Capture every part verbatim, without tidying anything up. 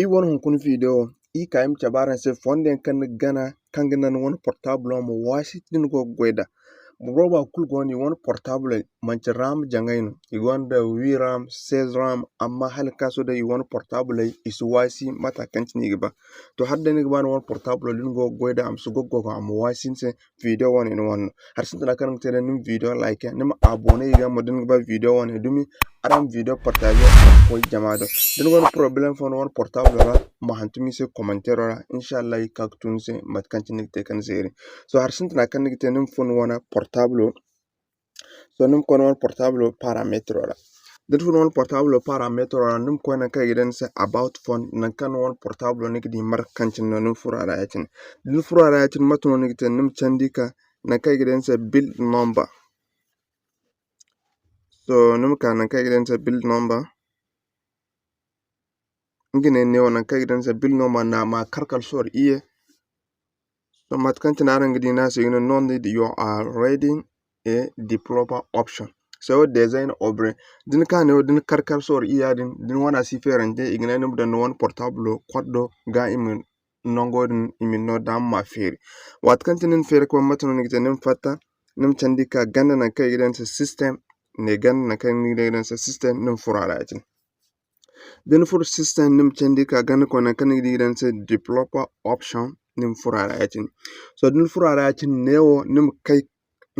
Iri wane hunkuna video, iri ka iri ma cabe araŋ se fondo yaŋ kaŋ ni ga gana, kaŋ ga naŋ ni wane portable ma waasi da ni go ga goy nd'a. Boro boobo kulu go no, i wane portable, manti RAM jaŋay no. I gonda huit RAM, seize RAM, amma hala ga ka sohõ day i wane portable, i si waasi mate kaŋ cine i ga ba. To, hala day ni ga ba ni wane portable da ni go ga goy nd'a, a ma si gogo, a ma waasi ni se, video wane ni wane no. Hari sintina kaŋ ni ga te day, ni ma video like, ni ma abonné i ga mo da ni ga ba video wane dumi, araŋ ma video partager a ma koy jama do. Da ni gonda problème fo ni wane portable ra, ma hantum iri se commentaire ra, inshallah iri ga ka ga tu ni se mate kaŋ cine ni ga te ka ni zeeri. So, hari sintina kaŋ ni ga te, ni ma furo ni wane portable. So, ni ma koy ni wane portable paramètre ra. Da ni furo ni wane portable paramètre ra, ni ma koy nangu kaŋ i ga ne ni se about phone, nangu kaŋ ni wane portable ni ga di marka kaŋ cine no ni ma furo a ra ya-cine. Da ni furo a ra ya-cine, mate no ni ga te? Ni ma candi ka nangu kaŋ i ga ne ni se build number. So, ni ma ka nangu kaŋ i ga ne ni se build number. Nga ne neewo nangu kaŋ i ga ne ni se build number, ni ma a kar kala sorro iyye. So, mate kaŋ cine araŋ ga di, ni a se i ga ne no need, you are reading a developer option. So, design obre. Da ni ka neewo, da ni kar kala sorro iyya din, da ni wane a si feerante, i ga ne ni ma daŋ ni wane portable code do ga i ma nango din, i ma ni no daama ma feeri. Waati kaŋ cine ni feeri ka ban, mate no ni ga te? Ni ma fatta, ni ma candi ka ganda nangu kaŋ i ga ne ni se system, ne ganda nangu kaŋ i ga ne ni se system, ni ma furo a ra ya-cine. Da ni furo system, ni ma candi ka ganda koy nangu kaŋ ni ga di i ga ne ni se developer option, ni ma furo a ra ya-cine. So, da ni furo a ra ya-cine, neewo ni ma kay,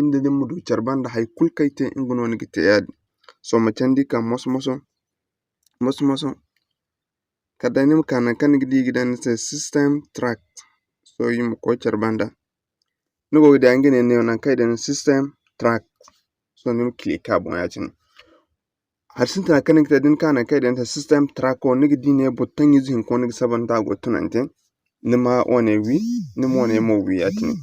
inda ni ma du care banda, hay kulu kaŋ ay te, nga no ni ga te yaadin. So, ma candi ka moso-moso, moso-moso. Kala day ni ma ka nangu kaŋ ni ga di i ga daŋ ni se system track. So, i ma koy care banda. Ni go ga di a, nga ne neewo nangu kaŋ i daŋ ni system track. So, ni ma cliquer a boŋ ya-cine. Hari sintina kaŋ ni ga te, da ni ka nangu kaŋ i daŋ ni se system track wo, ni ga di ne button ize hinka wo ni ga saba nda a go ga tunante. Ni ma wane wi, ni ma wane mo wi ya-cine.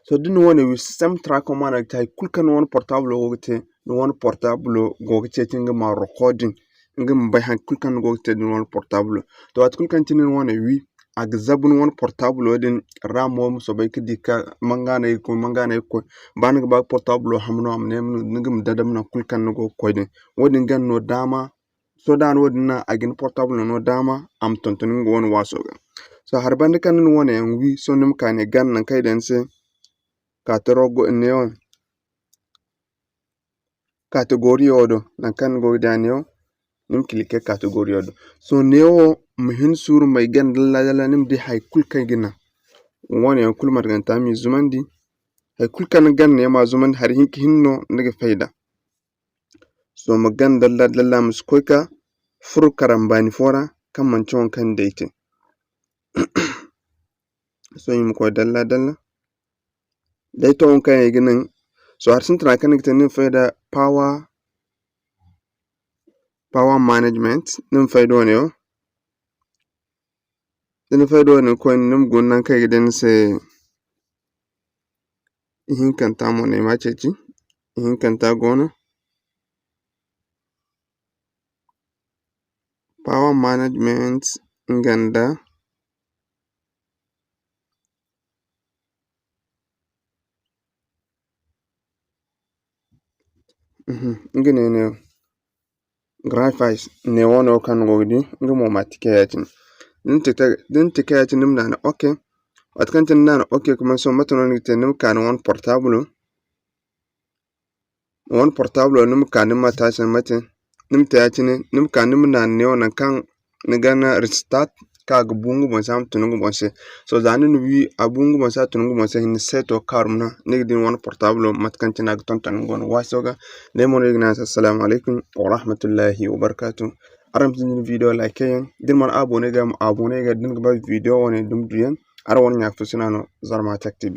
So, da ni wane wi, system track wo maana ga ti hay kulu kaŋ ni wane portable go ga te, ni wane portable go ga ceeci nga ma recording, nga ma bay hay kulu kaŋ ni go ga te da ni wane portable. To, waati kulu kaŋ cine ni wane wi, a ga zabu ni wane portable din ra mo, ma soobay ka di ka manga no ay ga koy, manga no ay ga koy. Ba ni ga ba portable ham no, a ma ne ni ga ma dadam nangu kulu kaŋ ni go ga koy din. Wo-din ga ni no daama, sohõ da ni wo-din naŋ, a ga ni portable no daama, a ma tonton nga wane waaso ga. So, hari banda kaŋ ni na wane yaŋ wi, sohõ ni ma ka ne ganda nangu kaŋ i daŋ ni se, catégorie neewo, catégorie wo do, nangu kaŋ ni go ga di a neewo, ni ma cliquer catégorie wo do. So, neewo ma hin suuru may ganda dalla-dalla, ni ma di hay kulu kaŋ i ga naŋ. Wane yaŋ kulu marganta ma i zumandi, hay kulu kaŋ ni ganda neewo ma zumandi, hari hinka hinne no ni ga fay nd'a. So, ma gana dalla-dalla, ma si koy ka furo karambaani fo ra, kaŋ manti wo kaŋ day te. So, i ma koy dalla-dalla. Day to, wo kaŋ i ga naŋ. So, hari sintina kaŋ ni ga te, ni ma fay da power, power management, ni ma fay da wane wo. Da ni fay da wane koyne, ni ma guna nangu kaŋ i ga daŋ ni se ihinkanta mo no, ay ma a ceeci. Ihinkanta go no. Power management nga nda, mhm, nga ne, ne. Graphics ne wo no kaŋ ni go ga di, nga mo ma tike ya-cine. Da ni tike ya-cine, ni ma naana OK. Waati kaŋ cine ni naana OK kuma, sohõ mate no ni ga te? Ni ma ka ni wane portable. Ni wane portable, ni ma ka ni ma taasi mate. Ni ma te ya-cine, ni ma ka ni ma naana neewo nangu kaŋ ni ga na restart, kaŋ a ga bu nga boŋ se, a ma tun nga boŋ se. So, za ni na wi a bu nga boŋ se, a tun nga boŋ se, ni seeto kaarum no, ni ga di ni wane portable mate kaŋ cine a ga tonton nga wane waaso ga. Ne mo no ay ga ne araŋ se, assalamu alaykum wa rahmatullahi wa barakatuh. Araŋ ma sintin video like yaŋ, da ni mana abonné ga, ma abonné ga, da ni ga ba video wane dumi duyaŋ, araŋ wane ɲa fo sina no, Zarma Tech T V.